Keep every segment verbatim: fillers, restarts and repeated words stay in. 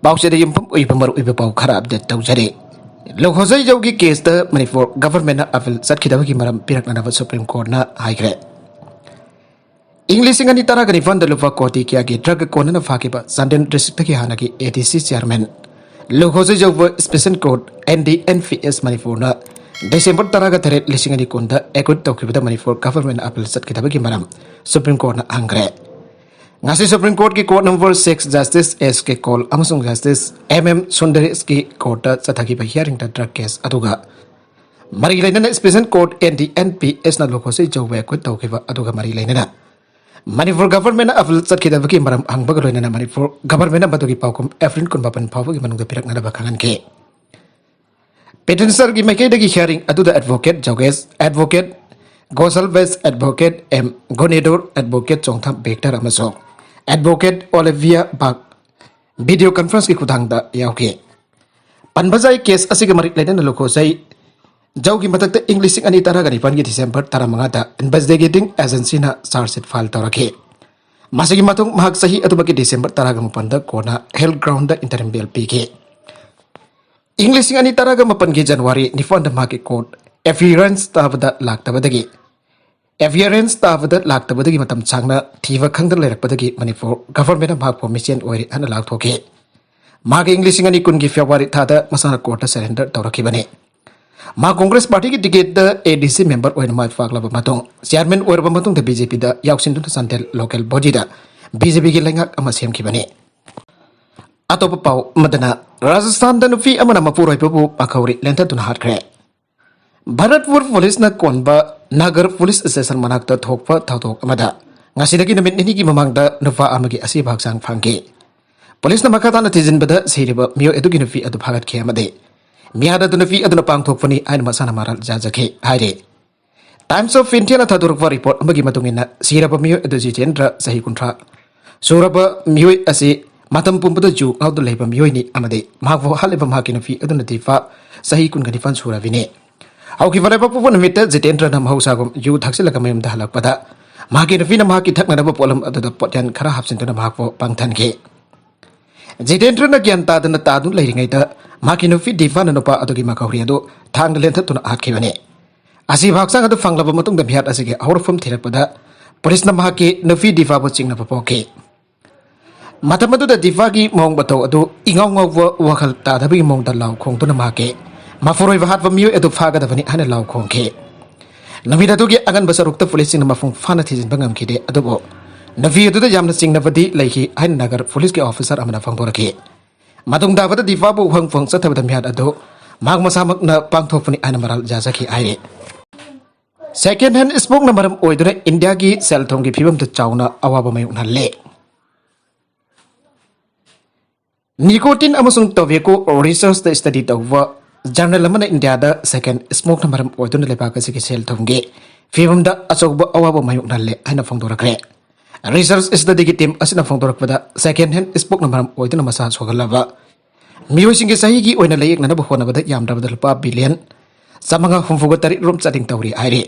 ꯄꯥꯎꯆꯦꯗ ꯌꯨꯝꯐꯝ ꯑꯣꯏꯕ ꯃꯔꯨꯑꯣꯏꯕ ꯄꯥꯎ ꯈꯔ ꯑꯞꯗꯦꯠ ꯇꯧꯖꯔꯤ꯫ ꯂꯨꯈꯣꯖꯩꯖꯧꯒꯤ ꯀꯦꯁꯇ ꯃꯅꯤꯄꯨꯔ ꯒꯚꯔꯟꯃꯦꯟꯅ ꯑꯄꯤꯜ ꯆꯠꯈꯤꯗꯕꯒꯤ ꯃꯔꯝ ꯄꯤꯔꯛꯅꯅꯕ ꯁꯨꯄ꯭ꯔꯤꯝ ꯀꯣꯔꯠꯅ ꯍꯥꯏꯈ꯭ꯔꯦ꯫ ꯏꯪ ꯂꯤꯁꯤꯡ ꯑꯅꯤ ꯇꯔꯥꯒ ꯅꯤꯄꯥꯟꯗ ꯂꯨꯄꯥ ꯀꯣꯇꯤ ꯀꯌꯥꯒꯤ ꯗ꯭ꯔꯒ ꯀꯣꯟꯅꯅ ꯐꯥꯈꯤꯕ ꯆꯥꯟꯗꯦꯜ ꯗꯤꯁꯇ꯭ꯔꯤꯛꯇꯒꯤ ꯍꯥꯟꯅꯒꯤ ꯑꯦ ꯗꯤ ꯁꯤ ꯆꯤꯌꯥꯔꯃꯦꯟ ꯂꯨꯈꯣꯖꯩꯖꯧꯕ special court, N D N P S, ꯃꯅꯤꯄꯨꯔꯅ ꯗꯤꯁꯦꯝꯕꯔ ꯇꯔꯥꯒ ꯇꯔꯦꯠ, ꯂꯤꯁꯤꯡ ꯑꯅꯤ ꯀꯨꯟꯗ ꯑꯦꯀ꯭ꯋꯤꯠ ꯇꯧꯈꯤꯕꯗ ꯃꯅꯤꯄꯨꯔ ꯒꯚꯔꯟꯃꯦꯟ ꯑꯄꯤꯜ ꯆꯠꯈꯤꯗꯕꯒꯤ ꯃꯔꯝ ꯁꯨꯄ꯭ꯔꯤꯝ ꯀꯣꯔꯠꯅ ꯍꯪꯈ꯭ꯔꯦ꯫ ꯉꯁꯤ ꯁꯨꯄ꯭ꯔꯤꯝ ꯀꯣꯔꯠꯀꯤ court number six, justice S K Kaul ꯑꯃꯁꯨꯡ ꯖꯁꯇꯤꯁ ꯑꯦꯝ ꯑꯦꯝ ꯁꯨꯟꯗꯔꯦꯁꯀꯤ ꯀꯣꯔꯠꯇ ꯆꯠꯊꯈꯤꯕ ꯍꯤꯌꯥꯔꯤꯡꯗ ꯗ꯭ꯔꯒ ꯀꯦꯁ ꯑꯗꯨꯒ ꯃꯔꯤ ꯂꯩꯅꯅ special court, N D N P ꯑꯦꯁꯅ ꯂꯨꯈꯣꯖꯩꯖꯧꯕ ꯑꯦꯀ꯭ꯋꯤꯠ ꯇꯧꯈꯤꯕ ꯑꯗꯨꯒ ꯃꯔꯤ ꯂꯩꯅꯅ ꯃꯅꯤꯄꯨꯔ ꯒꯚꯔꯟꯃꯦꯟꯅ ꯑꯄꯤꯜ ꯆꯠꯈꯤꯗꯕꯒꯤ ꯃꯔꯝ ꯍꯪꯕꯒ ꯂꯣꯏꯅꯅ ꯃꯅꯤꯄꯨꯔ ꯒꯚꯔꯟꯃꯦꯟꯅ ꯃꯗꯨꯒꯤ ꯄꯥꯎꯈꯨꯝ ꯑꯦꯄ꯭ꯔꯤꯜ ꯀꯨꯟꯃꯥꯄꯟ ꯐꯥꯎꯕꯒꯤ ꯃꯅꯨꯡꯗ ꯄꯤꯔꯛꯅꯅꯕ ꯈꯪꯍꯟꯈꯤ꯫ ꯄꯤꯇꯤꯁꯅꯔꯒꯤ ꯃꯥꯏꯀꯩꯗꯒꯤ ꯍꯤꯌꯥꯔꯤꯡ ꯑꯗꯨꯗ ꯑꯦꯗꯚꯣꯀꯦꯠ ꯖꯣꯒꯦꯁ, ꯑꯦꯗꯚꯣꯀꯦꯠ ꯒꯣꯁꯜ ꯕꯦꯁ, ꯑꯦꯗꯚꯣꯀꯦꯠ ꯑꯦꯝ ꯒꯣꯅꯦꯗꯣꯔ, ꯑꯦꯗꯚꯣꯀꯦꯠ ꯆꯣꯡꯊꯥꯝ ꯕꯤꯛꯇꯔ ꯑꯃꯁꯨꯡ ꯑꯦꯗꯚꯣꯀꯦꯠ ꯑꯣꯂꯤꯚꯤꯌꯥ ꯕꯥꯛ ꯚꯤꯗꯤꯑꯣ ꯀꯟꯐꯔꯦꯟꯁꯀꯤ ꯈꯨꯠꯊꯥꯡꯗ ꯌꯥꯎꯈꯤ꯫ ꯄꯟꯕꯖꯥꯏ ꯀꯦꯁ ꯑꯁꯤꯒ ꯃꯔꯤ ꯂꯩꯅꯅ ꯂꯨꯈꯣꯖꯩ ꯖꯧꯒꯤ ꯃꯊꯛꯇ ꯏꯪ ꯂꯤꯁꯤꯡ ꯑꯅꯤ ꯇꯔꯥꯒ ꯅꯤꯄꯥꯟꯒꯤ ꯗꯤꯁꯦꯝꯕꯔ ꯇꯔꯥꯃꯉꯥꯗ ꯏꯟꯚꯦꯁꯇꯤꯒꯦꯇꯤꯡ ꯑꯦꯖꯦꯟꯁꯤꯅ ꯆꯥꯔꯖ ꯁꯤꯠ ꯐꯥꯏꯜ ꯇꯧꯔꯛꯈꯤ꯫ ꯃꯁꯤꯒꯤ ꯃꯇꯨꯡ ꯃꯍꯥꯛ ꯆꯍꯤ ꯑꯗꯨꯃꯛꯀꯤ ꯗꯤꯁꯦꯝꯕꯔ ꯇꯔꯥꯒ ꯃꯥꯄꯟꯗ ꯀꯣꯟꯅ ꯍꯤꯜ ꯒ꯭ꯔꯥꯎꯟꯗ ꯏꯟꯇꯔꯤꯝ ꯕꯦꯜ ꯄꯤꯈꯤ꯫ ꯏꯪ ꯂꯤꯁꯤꯡ ꯑꯅꯤ ꯇꯔꯥꯒ ꯃꯥꯄꯟꯒꯤ ꯖꯅꯋꯥꯔꯤ ꯅꯤꯄꯥꯟꯗ ꯃꯍꯥꯛꯀꯤ ꯀꯣꯔꯠ ꯑꯦꯄꯤꯌꯔꯦꯟꯁ ꯇꯥꯕꯗ ꯂꯥꯛꯇꯕꯗꯒꯤ, ꯑꯦꯄꯤꯌꯔꯦꯟꯁ ꯇꯥꯕꯗ ꯂꯥꯛꯇꯕꯗꯒꯤ ꯃꯇꯝ ꯁꯥꯡꯅ ꯊꯤꯕ ꯈꯪꯗꯅ ꯂꯩꯔꯛꯄꯗꯒꯤ ꯃꯅꯤꯄꯨꯔ ꯒꯚꯔꯟꯃꯦꯟꯅ ꯃꯍꯥꯛꯄꯨ ꯃꯤꯆꯦꯟ ꯑꯣꯏꯔꯦ ꯍꯥꯏꯅ ꯂꯥꯎꯊꯣꯛꯈꯤ꯫ ꯃꯍꯥꯛ ꯏꯪ ꯂꯤꯁꯤꯡ ꯑꯅꯤ ꯀꯨꯟꯒꯤ ꯐꯦꯕ꯭ꯔꯨꯋꯥꯔꯤ ꯊꯥꯗ ꯃꯁꯥꯅ ꯀꯣꯔꯠꯇ ꯁꯔꯦꯟꯗꯔ ꯇꯧꯔꯛꯈꯤꯕꯅꯤ꯫ ꯃꯥ ꯀꯣꯡꯒ꯭ꯔꯦꯁ ꯄꯥꯔꯇꯤꯒꯤ ꯇꯤꯀꯦꯠꯇ ꯑꯦ ꯗꯤ ꯁꯤ ꯃꯦꯝꯕꯔ ꯑꯣꯏꯅ ꯃꯥꯏ ꯄꯥꯛꯂꯕ ꯃꯇꯨꯡ, ꯆꯤꯌꯥꯔꯃꯦꯟ ꯑꯣꯏꯔꯕ ꯃꯇꯨꯡꯗ ꯕꯤ ꯖꯦ ꯄꯤꯗ ꯌꯥꯎꯁꯤꯟꯗꯨꯅ ꯆꯥꯟꯗꯦꯜ ꯂꯣꯀꯦꯜ ꯕꯣꯗꯤꯗ ꯕꯤ ꯖꯦ ꯄꯤꯒꯤ ꯂꯩꯉꯥꯛ ꯑꯃ ꯁꯦꯝꯈꯤꯕꯅꯤ꯫ ꯑꯇꯣꯞꯄ ꯄꯥꯎ ꯑꯃꯗꯅ, ꯔꯥꯖꯁꯊꯥꯟꯗ ꯅꯨꯄꯤ ꯑꯃꯅ ꯃꯄꯨꯔꯣꯏꯕꯕꯨ ꯄꯥꯈꯧꯔꯤ ꯂꯦꯟꯊꯠꯇꯨꯅ ꯍꯥꯠꯈ꯭ꯔꯦ꯫ ꯚꯔꯠꯄꯨꯔ ꯄꯨꯂꯤꯁꯅ ꯀꯣꯟꯕ ꯅꯥꯒꯔ ꯄꯨꯂꯤꯁ ꯁ꯭ꯇꯦꯁꯟ ꯃꯅꯥꯛꯇ ꯊꯣꯛꯄ ꯊꯧꯗꯣꯛ ꯑꯃꯗ ꯉꯁꯤꯗꯒꯤ ꯅꯨꯃꯤꯠ ꯅꯤꯅꯤꯒꯤ ꯃꯃꯥꯡꯗ ꯅꯨꯄꯥ ꯑꯃꯒꯤ ꯑꯁꯤꯕ ꯍꯛꯆꯥꯡ ꯐꯪꯈꯤ꯫ ꯄꯨꯂꯤꯁꯅ ꯃꯈꯥ ꯇꯥꯅ ꯊꯤꯖꯤꯟꯕꯗ ꯁꯤꯔꯤꯕ ꯃꯤꯑꯣꯏ ꯑꯗꯨꯒꯤ ꯅꯨꯄꯤ ꯑꯗꯨ ꯐꯥꯒꯠꯈꯤ ꯑꯃꯗꯤ ꯃꯤꯌꯥꯗ ꯑꯗꯨ ꯅꯨꯄꯤ ꯑꯗꯨꯅ ꯄꯥꯡꯊꯣꯛꯄꯅꯤ ꯍꯥꯏꯅ ꯃꯁꯥꯅ ꯃꯔꯥꯜ ꯌꯥꯖꯈꯤ ꯍꯥꯏꯔꯤ꯫ ꯇꯥꯏꯝꯁ ꯑꯣꯐ ꯏꯟꯗꯤꯌꯥꯅ ꯊꯥꯗꯣꯔꯛꯄ ꯔꯤꯄꯣꯔꯠ ꯑꯃꯒꯤ ꯃꯇꯨꯡ ꯏꯟꯅ, ꯁꯤꯔꯕ ꯃꯤꯑꯣꯏ ꯑꯗꯨ ꯖꯤꯇꯦꯟꯗ꯭ꯔ, ꯆꯍꯤ ꯀꯨꯟꯊ꯭ꯔꯥ ꯁꯨꯔꯕ ꯃꯤꯑꯣꯏ ꯑꯁꯤ ꯃꯇꯝ ꯄꯨꯝꯕꯗ ꯌꯨ ꯉꯥꯎꯗꯨꯅ ꯂꯩꯕ ꯃꯤꯑꯣꯏꯅꯤ ꯑꯃꯗꯤ ꯃꯍꯥꯛꯄꯨ ꯍꯥꯠꯂꯤꯕ ꯃꯍꯥꯛꯀꯤ ꯅꯨꯄꯤ ꯑꯗꯨꯅ ꯗꯤꯄꯥ, ꯆꯍꯤ ꯀꯨꯟꯒ ꯅꯤꯄꯥꯟ ꯁꯨꯔꯕꯤꯅꯤ꯫ ꯍꯧꯈꯤꯕ ꯂꯩꯕꯥꯛꯄꯣꯛꯄ ꯅꯨꯃꯤꯠꯇ ꯖꯤꯇꯦꯟꯗ꯭ꯔꯅ ꯃꯍꯧꯁꯥꯒꯨꯝ ꯌꯨ ꯊꯛꯆꯤꯜꯂꯒ ꯃꯌꯨꯝꯗ ꯍꯜꯂꯛꯄꯗ ꯃꯍꯥꯛꯀꯤ ꯅꯨꯄꯤꯅ ꯃꯍꯥꯛꯀꯤ ꯊꯛꯅꯅꯕ ꯄꯣꯠꯂꯝ ꯑꯗꯨꯗ ꯄꯣꯠꯌꯥꯟ ꯈꯔ ꯍꯥꯞꯆꯤꯟꯗꯨꯅ ꯃꯍꯥꯛꯄꯨ ꯄꯪꯊꯍꯟꯈꯤ꯫ ꯖꯤꯇꯦꯟꯗ꯭ꯔꯅ ꯒ꯭ꯌꯥꯟ ꯇꯥꯗꯅ ꯇꯥꯗꯨꯅ ꯂꯩꯔꯤꯉꯩꯗ ꯃꯍꯥꯛꯀꯤ ꯅꯨꯄꯤ ꯗꯤꯚꯥꯅ ꯅꯨꯄꯥ ꯑꯗꯨꯒꯤ ꯃꯈꯧꯔꯤ ꯑꯗꯨ ꯊꯥꯡꯅ ꯂꯦꯟꯊꯠꯇꯨꯅ ꯍꯥꯠꯈꯤꯕꯅꯤ꯫ ꯑꯁꯤꯕ ꯍꯛꯆꯥꯡ ꯑꯗꯨ ꯐꯪꯂꯕ ꯃꯇꯨꯡꯗ ꯃꯤꯍꯥꯠ ꯑꯁꯤꯒꯤ ꯍꯧꯔꯛꯐꯝ ꯊꯤꯔꯛꯄꯗ ꯄꯨꯂꯤꯁꯅ ꯃꯍꯥꯛꯀꯤ ꯅꯨꯄꯤ ꯗꯤꯚꯥꯕꯨ ꯆꯤꯡꯅꯕ ꯄꯣꯛꯈꯤ꯫ ꯃꯇꯝ ꯑꯗꯨꯗ ꯗꯤꯚꯥꯒꯤ ꯃꯑꯣꯡ ꯃꯇꯧ ꯑꯗꯨ ꯏꯉꯥꯎ ꯉꯥꯎꯕ, ꯋꯥꯈꯜ ꯇꯥꯗꯕꯒꯤ ꯃꯑꯣꯡꯗ ꯂꯥꯎ ꯈꯣꯡꯗꯨꯅ ꯃꯍꯥꯛꯀꯤ ꯃꯄꯨꯔꯣꯏꯕ ꯍꯥꯠꯄ ꯃꯤꯑꯣꯏ ꯑꯗꯨ ꯐꯥꯒꯗꯕꯅꯤ ꯍꯥꯏꯅ ꯂꯥꯎ ꯈꯣꯡꯈꯤ꯫ ꯅꯨꯃꯤꯠ ꯑꯗꯨꯒꯤ ꯑꯉꯟꯕ ꯁꯔꯨꯛꯇ ꯄꯨꯂꯤꯁꯁꯤꯡꯅ ꯃꯄꯨꯡ ꯐꯥꯅ ꯊꯤꯖꯤꯟꯕ ꯉꯝꯈꯤꯗꯦ, ꯑꯗꯨꯕꯨ ꯅꯨꯄꯤ ꯑꯗꯨꯗ ꯌꯥꯝꯅ ꯆꯤꯡꯅꯕꯗꯤ ꯂꯩꯈꯤ ꯍꯥꯏꯅ ꯅꯒꯔ ꯄꯨꯂꯤꯁꯀꯤ ꯑꯣꯐꯤꯁꯥꯔ ꯑꯃꯅ ꯐꯣꯡꯗꯣꯔꯛꯈꯤ꯫ ꯃꯇꯨꯡ ꯇꯥꯕꯗ ꯗꯤꯚꯥꯕꯨ ꯎꯍꯪ ꯐꯨꯍꯪ ꯆꯠꯊꯕꯗ ꯃꯤꯍꯥꯠ ꯑꯗꯨ ꯃꯍꯥꯛ ꯃꯁꯥꯃꯛꯅ ꯄꯥꯡꯊꯣꯛꯄꯅꯤ ꯍꯥꯏꯅ ꯃꯔꯥꯜ ꯌꯥꯖꯈꯤ ꯍꯥꯏꯔꯤ꯫ ꯁꯦꯀꯦꯟ ꯍꯦꯟ ꯁ꯭ꯃꯣꯛꯅ ꯃꯔꯝ ꯑꯣꯏꯗꯨꯅ ꯏꯟꯗꯤꯌꯥꯒꯤ ꯁꯦꯜ ꯊꯨꯝꯒꯤ ꯐꯤꯕꯝꯗ ꯆꯥꯎꯅ ꯑꯋꯥꯕ ꯃꯥꯌꯣꯛꯅꯍꯜꯂꯦ꯫ ꯅꯤꯀꯣꯇꯤꯟ ꯑꯃꯁꯨꯡ ꯇꯣꯕꯦꯀꯣ ꯔꯤꯁꯔꯆꯇ ꯁ꯭ꯇꯗꯤ ꯇꯧꯕ ꯖꯔꯅꯦꯜ ꯑꯃꯅ ꯏꯟꯗꯤꯌꯥꯗ ꯁꯦꯀꯦꯟ ꯁ꯭ꯃꯣꯛꯅ ꯃꯔꯝ ꯑꯣꯏꯗꯨꯅ ꯂꯩꯕꯥꯛ ꯑꯁꯤꯒꯤ ꯁꯦꯜ ꯊꯨꯝꯒꯤ ꯐꯤꯕꯝꯗ ꯑꯆꯧꯕ ꯑꯋꯥꯕ ꯃꯥꯌꯣꯛꯅꯍꯜꯂꯦ ꯍꯥꯏꯅ ꯐꯣꯡꯗꯣꯔꯛꯈ꯭ꯔꯦ꯫ ꯔꯤꯁꯔꯆ ꯁ꯭ꯇꯗꯤꯒꯤ ꯇꯤꯝ ꯑꯁꯤꯅ ꯐꯣꯡꯗꯣꯔꯛꯄꯗ, ꯁꯦꯀꯦꯟ ꯍꯦꯟ ꯁ꯭ꯃꯣꯛꯅ ꯃꯔꯝ ꯑꯣꯏꯗꯨꯅ ꯃꯁꯥ ꯁꯣꯛꯍꯜꯂꯕ ꯃꯤꯑꯣꯏꯁꯤꯡꯒꯤ ꯆꯍꯤꯒꯤ ꯑꯣꯏꯅ ꯂꯥꯌꯦꯡꯅꯅꯕ ꯍꯣꯠꯅꯕꯗ ꯌꯥꯝꯗ꯭ꯔꯕꯗ ꯂꯨꯄꯥ ꯕꯤꯂꯤꯌꯟ ꯆꯥꯃꯉꯥ ꯍꯨꯝꯐꯨꯒ ꯇꯔꯦꯠ ꯔꯣꯝ ꯆꯥꯗꯤꯡ ꯇꯧꯔꯤ ꯍꯥꯏꯔꯤ꯫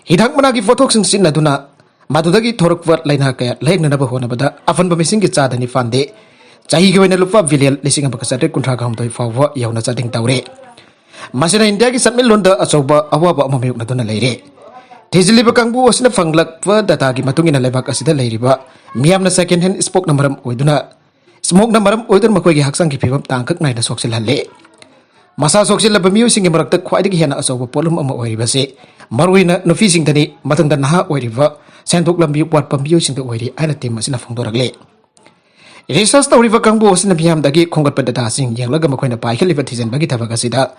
ꯍꯤꯗꯥꯛ ꯃꯅꯥꯒꯤ ꯄꯣꯠꯊꯣꯛꯁꯤꯡ ꯁꯤꯖꯤꯟꯅꯗꯨꯅ ꯃꯗꯨꯗꯒꯤ ꯊꯣꯔꯛꯄ ꯂꯥꯏꯅꯥ ꯀꯌꯥ ꯂꯥꯌꯦꯡꯅꯅꯕ ꯍꯣꯠꯅꯕꯗ ꯑꯄꯨꯟꯕ ꯃꯤꯁꯤꯡꯒꯤ ꯆꯥꯗ ꯅꯤꯄꯥꯟꯗꯤ ꯆꯍꯤꯒꯤ ꯑꯣꯏꯅ ꯂꯨꯄꯥ ꯕꯤꯂꯤꯌꯟ ꯂꯤꯁꯤꯡ ꯑꯃꯒ ꯆꯥꯇ꯭ꯔꯦꯠ ꯀꯨꯟꯊ꯭ꯔꯥꯒ ꯍꯨꯝꯗꯣꯏ ꯐꯥꯎꯕ ꯌꯧꯅ ꯆꯥꯗꯤꯡ ꯇꯧꯔꯦ꯫ ꯃꯁꯤꯅ ꯏꯟꯗꯤꯌꯥꯒꯤ ꯁꯦꯟꯃꯤꯠꯂꯣꯟꯗ ꯑꯆꯧꯕ ꯑꯋꯥꯕ ꯑꯃ ꯃꯥꯌꯣꯛꯅꯗꯨꯅ ꯂꯩꯔꯦ꯫ ꯊꯤꯖꯤꯜꯂꯤꯕ ꯀꯥꯡꯕꯨ ꯑꯁꯤꯅ ꯐꯪꯂꯛꯄ ꯗꯇꯥꯒꯤ ꯃꯇꯨꯡ ꯏꯟꯅ ꯂꯩꯕꯥꯛ ꯑꯁꯤꯗ ꯂꯩꯔꯤꯕ ꯃꯤꯌꯥꯝꯅ ꯁꯦꯀꯦꯟ ꯍꯦꯟ ꯁ꯭ꯃꯣꯛꯅ ꯃꯔꯝ ꯑꯣꯏꯗꯨꯅ, ꯁ꯭ꯃꯣꯛꯅ ꯃꯔꯝ ꯑꯣꯏꯗꯨꯅ ꯃꯈꯣꯏꯒꯤ ꯍꯛꯆꯥꯡꯒꯤ ꯐꯤꯕꯝ ꯇꯥꯡꯀꯛ ꯅꯥꯏꯅ ꯁꯣꯛꯆꯤꯜꯍꯜꯂꯦ꯫ ꯃꯁꯥ ꯁꯣꯛꯆꯤꯜꯂꯕ ꯃꯤꯑꯣꯏꯁꯤꯡꯒꯤ ꯃꯔꯛꯇ ꯈ꯭ꯋꯥꯏꯗꯒꯤ ꯍꯦꯟꯅ ꯑꯆꯧꯕ ꯄꯣꯠꯂꯨꯝ ꯑꯃ ꯑꯣꯏꯔꯤꯕꯁꯤ ꯃꯔꯨꯑꯣꯏꯅ ꯅꯨꯄꯤꯁꯤꯡꯗꯅꯤ, ꯃꯊꯪꯗ ꯅꯍꯥ ꯑꯣꯏꯔꯤꯕ, ꯁꯦꯟꯊꯣꯛ ꯂꯝꯕꯤ ꯋꯥꯠꯄ ꯃꯤꯑꯣꯏꯁꯤꯡꯗ ꯑꯣꯏꯔꯤ ꯍꯥꯏꯅ ꯇꯤꯝ ꯑꯁꯤꯅ ꯐꯣꯡꯗꯣꯔꯛꯂꯤ꯫ ꯔꯤꯁꯔꯆ ꯇꯧꯔꯤꯕ ꯀꯥꯡꯕꯨ ꯑꯁꯤꯅ ꯃꯤꯌꯥꯝꯗꯒꯤ ꯈꯣꯝꯒꯠꯄ ꯗꯇꯥꯁꯤꯡ ꯌꯦꯡꯂꯒ ꯃꯈꯣꯏꯅ ꯄꯥꯏꯈꯠꯂꯤꯕ ꯊꯤꯖꯤꯟꯕꯒꯤ ꯊꯕꯛ ꯑꯁꯤꯗ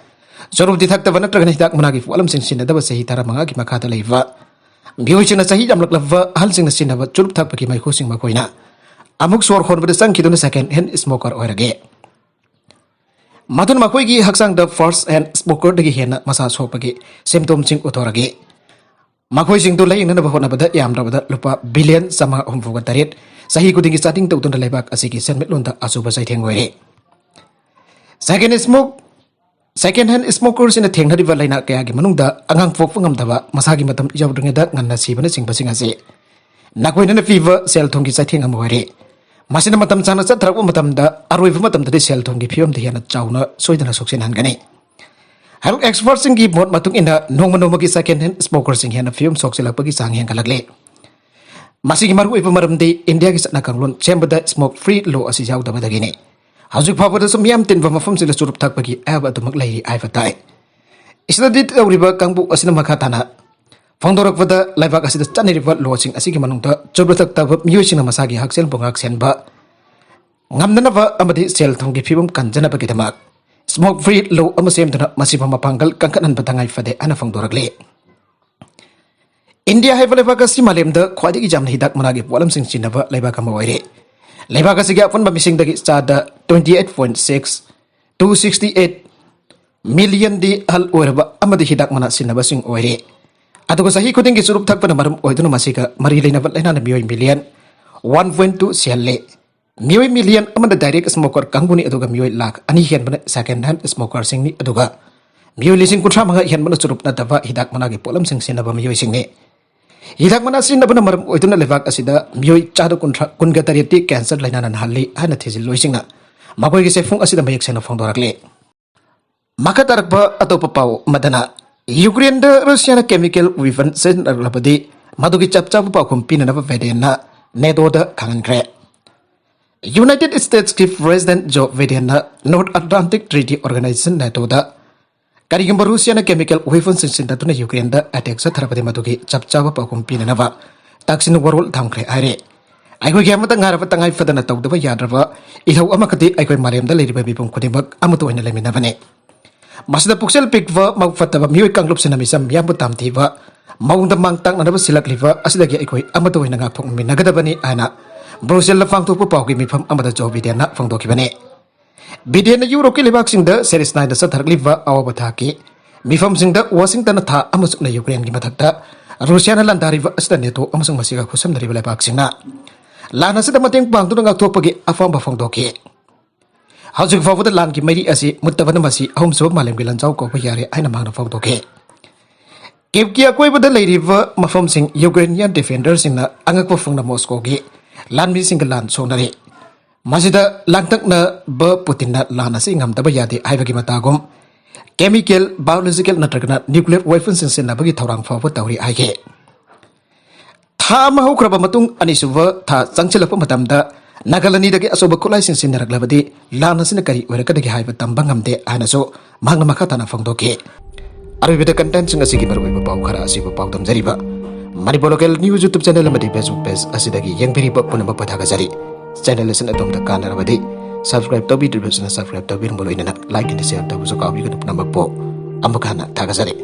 ꯆꯨꯔꯨꯞꯇꯤ ꯊꯛꯇꯕ ꯅꯠꯇ꯭ꯔꯒꯅ ꯍꯤꯗꯥꯛ ꯃꯅꯥꯒꯤ ꯄꯣꯠꯂꯝꯁꯤꯡ ꯁꯤꯖꯤꯟꯅꯗꯕ ꯆꯍꯤ ꯇꯔꯥꯃꯉꯥꯒꯤ ꯃꯈꯥꯗ ꯂꯩꯕ ꯃꯤꯑꯣꯏꯁꯤꯡꯅ ꯆꯍꯤ ꯌꯥꯝꯂꯛꯂꯕ ꯑꯍꯜꯁꯤꯡꯅ ꯁꯤꯖꯤꯟꯅꯕ ꯆꯨꯔꯨꯞ ꯊꯛꯄꯒꯤ ꯃꯩꯈꯨꯁꯤꯡ ꯃꯈꯣꯏꯅ ꯑꯃꯨꯛ ꯁꯣꯔ ꯍꯣꯟꯕꯗ ꯆꯪꯈꯤꯗꯨꯅ ꯁꯦꯀꯦꯟ ꯍꯦꯟ ꯁ꯭ꯃꯣꯀꯔ ꯑꯣꯏꯔꯒꯦ꯫ ꯃꯗꯨꯅ ꯃꯈꯣꯏꯒꯤ ꯍꯛꯆꯥꯡꯗ ꯐꯥꯔꯁ ꯍꯦꯟ ꯁ꯭ꯃꯣꯀꯔꯗꯒꯤ ꯍꯦꯟꯅ ꯃꯁꯥ ꯁꯣꯛꯄꯒꯤ ꯁꯤꯝꯇꯣꯝꯁꯤꯡ ꯎꯠꯊꯣꯔꯛꯏ꯫ ꯃꯈꯣꯏꯁꯤꯡꯗꯨ ꯂꯥꯌꯦꯡꯅꯅꯕ ꯍꯣꯠꯅꯕꯗ ꯌꯥꯝꯗ꯭ꯔꯕꯗ ꯂꯨꯄꯥ ꯕꯤꯂꯤꯌꯟ ꯆꯥꯃꯉꯥ ꯍꯨꯝꯐꯨꯒ ꯇꯔꯦꯠ ꯆꯍꯤ ꯈꯨꯗꯤꯡꯒꯤ ꯆꯥꯗꯤꯡ ꯇꯧꯗꯨꯅ ꯂꯩꯕꯥꯛ ꯑꯁꯤꯒꯤ ꯁꯦꯟꯃꯤꯠꯂꯣꯟꯗ ꯑꯆꯧꯕ ꯆꯩꯊꯦꯡ ꯑꯣꯏꯔꯦ꯫ ꯁꯦꯀꯦꯟ ꯁ꯭ꯃꯣꯛ, ꯁꯦꯀꯦꯟ ꯍꯦꯟ ꯁ꯭ꯃꯣꯀꯔꯁꯤꯡꯅ ꯊꯦꯡꯅꯔꯤꯕ ꯂꯥꯏꯅꯥ ꯀꯌꯥꯒꯤ ꯃꯅꯨꯡꯗ ꯑꯉꯥꯡ ꯄꯣꯛꯄ ꯉꯝꯗꯕ, ꯃꯁꯥꯒꯤ ꯃꯇꯝ ꯌꯧꯗ꯭ꯔꯤꯉꯩꯗ ꯉꯟꯅ ꯁꯤꯕꯅꯆꯤꯡꯕꯁꯤꯡ ꯑꯁꯤ ꯅꯈꯣꯏꯅ ꯄꯤꯕ ꯁꯦꯜ ꯊꯨꯝꯒꯤ ꯆꯩꯊꯦꯡ ꯑꯃ ꯑꯣꯏꯔꯦ꯫ ꯃꯁꯤꯅ ꯃꯇꯝ ꯁꯥꯡꯅ ꯆꯠꯊꯔꯛꯄ ꯃꯇꯝꯗ ꯑꯔꯣꯏꯕ ꯃꯇꯝꯗꯗꯤ ꯁꯦꯜ ꯊꯨꯝꯒꯤ ꯐꯤꯕꯝꯗ ꯍꯦꯟꯅ ꯆꯥꯎꯅ ꯁꯣꯏꯗꯅ ꯁꯣꯛꯆꯤꯟꯍꯟꯒꯅꯤ꯫ Health expertꯁꯤꯡꯒꯤ ꯃꯣꯠ ꯃꯇꯨꯡ ꯏꯟꯅ ꯅꯣꯡꯃ ꯅꯣꯡꯃꯒꯤ second hand smokerꯁꯤꯡ ꯍꯦꯟꯅ ꯐꯤꯕꯝ ꯁꯣꯛꯆꯤꯜꯂꯛꯄꯒꯤ ꯆꯥꯡ ꯍꯦꯟꯒꯠꯂꯛꯂꯤ꯫ ꯃꯁꯤꯒꯤ ꯃꯔꯨꯑꯣꯏꯕ ꯃꯔꯝꯗꯤ ꯏꯟꯗꯤꯌꯥꯒꯤ ꯆꯠꯅ ꯀꯥꯡꯂꯣꯟ ꯁꯦꯝꯕꯗ smoke free law ꯑꯁꯤ ꯌꯥꯎꯗꯕꯗꯒꯤꯅꯤ꯫ ꯍꯧꯖꯤꯛ ꯐꯥꯎꯕꯗꯁꯨ ꯃꯤꯌꯥꯝ ꯇꯤꯟꯕ ꯃꯐꯝꯁꯤꯡꯗ ꯆꯨꯔꯨꯞ ꯊꯛꯄꯒꯤ ꯑꯌꯥꯕ ꯑꯗꯨꯃꯛ ꯂꯩꯔꯤ ꯍꯥꯏꯕ ꯇꯥꯏ꯫ Study ꯇꯧꯔꯤꯕ ꯀꯥꯡꯕꯨ ꯑꯁꯤꯅ ꯃꯈꯥ ꯇꯥꯅ ꯐꯣꯡꯗꯣꯔꯛꯄꯗ, ꯂꯩꯕꯥꯛ ꯑꯁꯤꯗ ꯆꯠꯅꯔꯤꯕ ꯂꯣꯁꯤꯡ ꯑꯁꯤꯒꯤ ꯃꯅꯨꯡꯗ ꯆꯨꯔꯨꯞ ꯊꯛꯇꯕ ꯃꯤꯑꯣꯏꯁꯤꯡꯅ ꯃꯁꯥꯒꯤ ꯍꯛꯁꯦꯜꯕꯨ ꯉꯥꯛ ꯁꯦꯟꯕ ꯉꯝꯅꯅꯕ ꯑꯃꯗꯤ ꯁꯦꯜ ꯊꯨꯝꯒꯤ ꯐꯤꯕꯝ ꯀꯟꯖꯅꯕꯒꯤꯗꯃꯛ smoke free law ꯑꯃ ꯁꯦꯝꯗꯨꯅ ꯃꯁꯤꯕꯨ ꯃꯄꯥꯡꯒꯜ ꯀꯟꯈꯠꯍꯟꯕ ꯇꯉꯥꯏ ꯐꯗꯦ ꯍꯥꯏꯅ ꯐꯣꯡꯗꯣꯔꯛꯂꯤ꯫ ꯏꯟꯗꯤꯌꯥ ꯍꯥꯏꯕ ꯂꯩꯕꯥꯛ ꯑꯁꯤ ꯃꯥꯂꯦꯝꯗ ꯈ꯭ꯋꯥꯏꯗꯒꯤ ꯌꯥꯝꯅ ꯍꯤꯗꯥꯛ ꯃꯅꯥꯒꯤ ꯄꯣꯠꯂꯝꯁꯤꯡ ꯁꯤꯖꯤꯟꯅꯕ ꯂꯩꯕꯥꯛ ꯑꯃ ꯑꯣꯏꯔꯦ꯫ ꯂꯩꯕꯥꯛ ꯑꯁꯤꯒꯤ ꯑꯄꯨꯟꯕ ꯃꯤꯁꯤꯡꯗꯒꯤ ꯆꯥꯗ twenty eight point six, two sixty eight millionꯗꯤ ꯑꯍꯜ ꯑꯣꯏꯔꯕ ꯑꯃꯗꯤ ꯍꯤꯗꯥꯛ ꯃꯅꯥ ꯁꯤꯖꯤꯟꯅꯕꯁꯤꯡ ꯑꯣꯏꯔꯦ꯫ ꯑꯗꯨꯒ ꯆꯍꯤ ꯈꯨꯗꯤꯡꯒꯤ ꯆꯨꯔꯨꯞ ꯊꯛꯄꯅ ꯃꯔꯝ ꯑꯣꯏꯗꯨꯅ ꯃꯁꯤꯒ ꯃꯔꯤ ꯂꯩꯅꯕ ꯂꯥꯏꯅꯥꯅ ꯃꯤꯑꯣꯏ million one point two ꯁꯤꯍꯜꯂꯦ꯫ ꯃꯤꯑꯣꯏ million ꯑꯃꯅ direct smoker ꯀꯥꯡꯕꯨꯅꯤ, ꯑꯗꯨꯒ ꯃꯤꯑꯣꯏ ꯂꯥꯈ ꯑꯅꯤ ꯍꯦꯟꯕꯅ second hand smokerꯁꯤꯡꯅꯤ, ꯑꯗꯨꯒ ꯃꯤꯑꯣꯏ ꯂꯤꯁꯤꯡ ꯀꯨꯟꯊ꯭ꯔꯥ ꯃꯉꯥ ꯍꯦꯟꯕꯅ ꯆꯨꯔꯨꯞ ꯅꯠꯇꯕ ꯍꯤꯗꯥꯛ ꯃꯅꯥꯒꯤ ꯄꯣꯠꯂꯝꯁꯤꯡ ꯁꯤꯖꯤꯟꯅꯕ ꯃꯤꯑꯣꯏꯁꯤꯡꯅꯤ꯫ ꯍꯤꯗꯥꯛ ꯃꯅꯥ ꯁꯤꯖꯤꯟꯅꯕꯅ ꯃꯔꯝ ꯑꯣꯏꯗꯨꯅ ꯂꯩꯕꯥꯛ ꯑꯁꯤꯗ ꯃꯤꯑꯣꯏ ꯆꯥꯗ ꯀꯨꯟꯊ꯭ꯔꯥ, ꯀꯨꯟꯒ ꯇꯔꯦꯠꯇꯤ cancer ꯂꯥꯏꯅꯥꯅ ꯅꯥꯍꯜꯂꯤ ꯍꯥꯏꯅ ꯊꯤꯖꯤꯜꯂꯣꯏꯁꯤꯡꯅ ꯃꯈꯣꯏꯒꯤ ꯆꯦꯐꯣꯡ ꯑꯁꯤꯗ ꯃꯌꯦꯛ ꯁꯦꯡꯅ ꯐꯣꯡꯗꯣꯔꯛꯂꯤ꯫ ꯃꯈꯥ ꯇꯥꯔꯛꯄ ꯑꯇꯣꯞꯄ ꯄꯥꯎ ꯑꯃꯗꯅ, ꯌꯨꯀ꯭ꯔꯦꯟꯗ ꯔꯨꯁꯤꯌꯥꯅ chemical weapon ꯁꯤꯖꯤꯟꯅꯔꯛꯂꯕꯗꯤ ꯃꯗꯨꯒꯤ ꯆꯞ ꯆꯥꯕ ꯄꯥꯎꯈꯨꯝ ꯄꯤꯅꯅꯕ ꯕꯥꯏꯗꯦꯟꯅ NATOꯗ ꯈꯪꯍꯟꯈ꯭ꯔꯦ꯫ United Statesꯀꯤ President Joe Bidenꯅ North Atlantic Treaty Organization NATOꯗ ꯀꯔꯤꯒꯨꯝꯕ ꯔꯨꯁꯤꯌꯥꯅ chemical weaponsꯁꯤꯡ ꯁꯤꯖꯤꯟꯅꯗꯨꯅ ꯌꯨꯀ꯭ꯔꯦꯟꯗ attack ꯆꯠꯊꯔꯕꯗꯤ ꯃꯗꯨꯒꯤ ꯆꯞ ꯆꯥꯕ ꯄꯥꯎꯈꯨꯝ ꯄꯤꯅꯅꯕ ꯇꯛꯁꯤꯟ ꯋꯥꯔꯣꯜ ꯊꯝꯈ꯭ꯔꯦ ꯍꯥꯏꯔꯦ꯫ ꯑꯩꯈꯣꯏꯒꯤ ꯑꯃꯠꯇ ꯉꯥꯏꯔꯕ ꯇꯉꯥꯏ ꯐꯗꯅ ꯇꯧꯗꯕ ꯌꯥꯗ꯭ꯔꯕ ꯏꯊꯧ ꯑꯃꯈꯛꯇꯤ ꯑꯩꯈꯣꯏ ꯃꯥꯂꯦꯝꯗ ꯂꯩꯔꯤꯕ ꯃꯤꯄꯨꯝ ꯈꯨꯗꯤꯡꯃꯛ ꯑꯃꯠꯇ ꯑꯣꯏꯅ ꯂꯩꯃꯤꯟꯅꯕꯅꯤ꯫ ꯃꯁꯤꯗ ꯄꯨꯛꯆꯦꯜ ꯄꯤꯛꯄ, ꯃꯕꯨꯛ ꯐꯠꯇꯕ ꯃꯤꯑꯣꯏ ꯀꯥꯡꯂꯨꯞꯁꯤꯡꯅ ꯃꯤꯆꯝ ꯃꯤꯌꯥꯝꯕꯨ ꯇꯝꯊꯤꯕ ꯃꯑꯣꯡꯗ ꯃꯥꯡ ꯇꯥꯛꯅꯅꯕ ꯁꯤꯜꯂꯛꯂꯤꯕ ꯑꯁꯤꯗꯒꯤ ꯑꯩꯈꯣꯏ ꯑꯃꯠꯇ ꯑꯣꯏꯅ ꯉꯥꯛꯊꯣꯛꯃꯤꯟꯅꯒꯗꯕꯅꯤ ꯍꯥꯏꯅ ꯕ꯭ꯔꯨꯁꯦꯜꯗ ꯄꯥꯡꯊꯣꯛꯄ ꯄꯥꯎꯒꯤ ꯃꯤꯐꯝ ꯑꯃꯗ ꯖꯣ ꯕꯤꯗꯦꯟꯅ ꯐꯣꯡꯗꯣꯛꯈꯤꯕꯅꯤ꯫ ꯕꯤꯗꯦꯟꯅ ꯌꯨꯔꯣꯞꯀꯤ ꯂꯩꯕꯥꯛꯁꯤꯡꯗ series nineꯗ ꯆꯠꯊꯔꯛꯂꯤꯕ ꯑꯋꯥꯕ ꯊꯥꯛꯀꯤ ꯃꯤꯐꯝꯁꯤꯡꯗ ꯋꯥꯁꯤꯡꯇꯟꯅ ꯊꯥ ꯑꯃ ꯆꯨꯞꯅ ꯌꯨꯀ꯭ꯔꯦꯟꯒꯤ ꯃꯊꯛꯇ ꯔꯨꯁꯤꯌꯥꯅ ꯂꯥꯟꯗꯥꯔꯤꯕ ꯑꯁꯤꯗ NATO ꯑꯃꯁꯨꯡ ꯃꯁꯤꯒ ꯈꯨꯠꯁꯝꯅꯔꯤꯕ ꯂꯩꯕꯥꯛꯁꯤꯡꯅ ꯂꯥꯟ ꯑꯁꯤꯗ ꯃꯇꯦꯡ ꯄꯥꯡꯗꯨꯅ ꯉꯥꯛꯊꯣꯛꯄꯒꯤ ꯑꯄꯥꯝꯕ ꯐꯣꯡꯗꯣꯛꯈꯤ꯫ ꯍꯧꯖꯤꯛ ꯐꯥꯎꯕꯗ ꯂꯥꯟꯒꯤ ꯃꯩꯔꯤ ꯑꯁꯤ ꯃꯨꯠꯇꯕꯅ ꯃꯁꯤ ꯑꯍꯨꯝꯁꯨꯕ ꯃꯥꯂꯦꯝꯒꯤ ꯂꯥꯟꯖꯥꯎ ꯀꯧꯕ ꯌꯥꯔꯦ ꯍꯥꯏꯅ ꯃꯍꯥꯛꯅ ꯐꯣꯡꯗꯣꯛꯈꯤ꯫ ꯀꯤꯞꯀꯤ ꯑꯀꯣꯏꯕꯗ ꯂꯩꯔꯤꯕ ꯃꯐꯝꯁꯤꯡ ꯌꯨꯀ꯭ꯔꯦꯅꯤꯌꯥꯟ defenderꯁꯤꯡꯅ ꯑꯉꯛꯄ ꯐꯪꯅ ꯃꯣꯁꯀꯣꯒꯤ ꯂꯥꯟꯃꯤꯁꯤꯡꯒ ꯂꯥꯟ ꯁꯣꯛꯅꯔꯤ꯫ ꯃꯁꯤꯗ ꯂꯥꯡꯇꯛꯅꯕ ꯄꯨꯇꯤꯟꯅ ꯂꯥꯟ ꯑꯁꯤ ꯉꯝꯗꯕ ꯌꯥꯗꯦ ꯍꯥꯏꯕꯒꯤ ꯃꯇꯥꯒꯨꯝ, chemical, biological ꯅꯠꯇ꯭ꯔꯒꯅ nuclear weaponsꯁꯤꯡ ꯁꯤꯖꯤꯟꯅꯕꯒꯤ ꯊꯧꯔꯥꯡ ꯐꯥꯎꯕ ꯇꯧꯔꯤ ꯍꯥꯏꯈꯤ꯫ ꯊꯥ ꯑꯃ ꯍꯧꯈ꯭ꯔꯕ ꯃꯇꯨꯡ, ꯑꯅꯤꯁꯨꯕ ꯊꯥ ꯆꯪꯁꯤꯜꯂꯛꯄ ꯃꯇꯝꯗ ꯅꯥꯒꯜ ꯑꯅꯤꯗꯒꯤ ꯑꯆꯧꯕ ꯈꯨꯠꯂꯥꯏꯁꯤꯡ ꯁꯤꯖꯤꯟꯅꯔꯛꯂꯕꯗꯤ ꯂꯥꯟ ꯑꯁꯤꯅ ꯀꯔꯤ ꯑꯣꯏꯔꯛꯀꯗꯒꯦ ꯍꯥꯏꯕ ꯇꯝꯕ ꯉꯝꯗꯦ ꯍꯥꯏꯅꯁꯨ ꯃꯍꯥꯛꯅ ꯃꯈꯥ ꯇꯥꯅ ꯐꯣꯡꯗꯣꯛꯈꯤ꯫ ꯑꯔꯣꯏꯕꯗ contentꯁꯤꯡ ꯑꯁꯤꯒꯤ ꯃꯔꯨꯑꯣꯏꯕ ꯄꯥꯎ ꯈꯔ ꯑꯁꯤꯕꯨ ꯄꯥꯎꯗꯝꯖꯔꯤꯕ Manipur Local News YouTube channel ꯑꯃꯗꯤ Facebook page ꯑꯁꯤꯗꯒꯤ ꯌꯦꯡꯕꯤꯔꯤꯕ ꯄꯨꯝꯅꯃꯛꯄꯨ ꯊꯥꯒꯠꯆꯔꯤ꯫ Channel ꯑꯁꯤꯅ ꯑꯗꯣꯝꯗ ꯀꯥꯟꯅꯔꯕꯗꯤ subscribe ꯇꯧꯕꯤꯗ꯭ꯔꯤꯕꯁꯤꯅ subscribe ꯇꯧꯕꯤꯔꯝꯕ ꯂꯣꯏꯅꯅ like ꯑꯃꯗꯤ share ꯇꯧꯕꯁꯨ ꯀꯥꯎꯕꯤꯒꯅꯨ꯫ ꯄꯨꯝꯅꯃꯛꯄꯨ ꯑꯃꯨꯛ ꯍꯟꯅ ꯊꯥꯒꯠꯆꯔꯤ꯫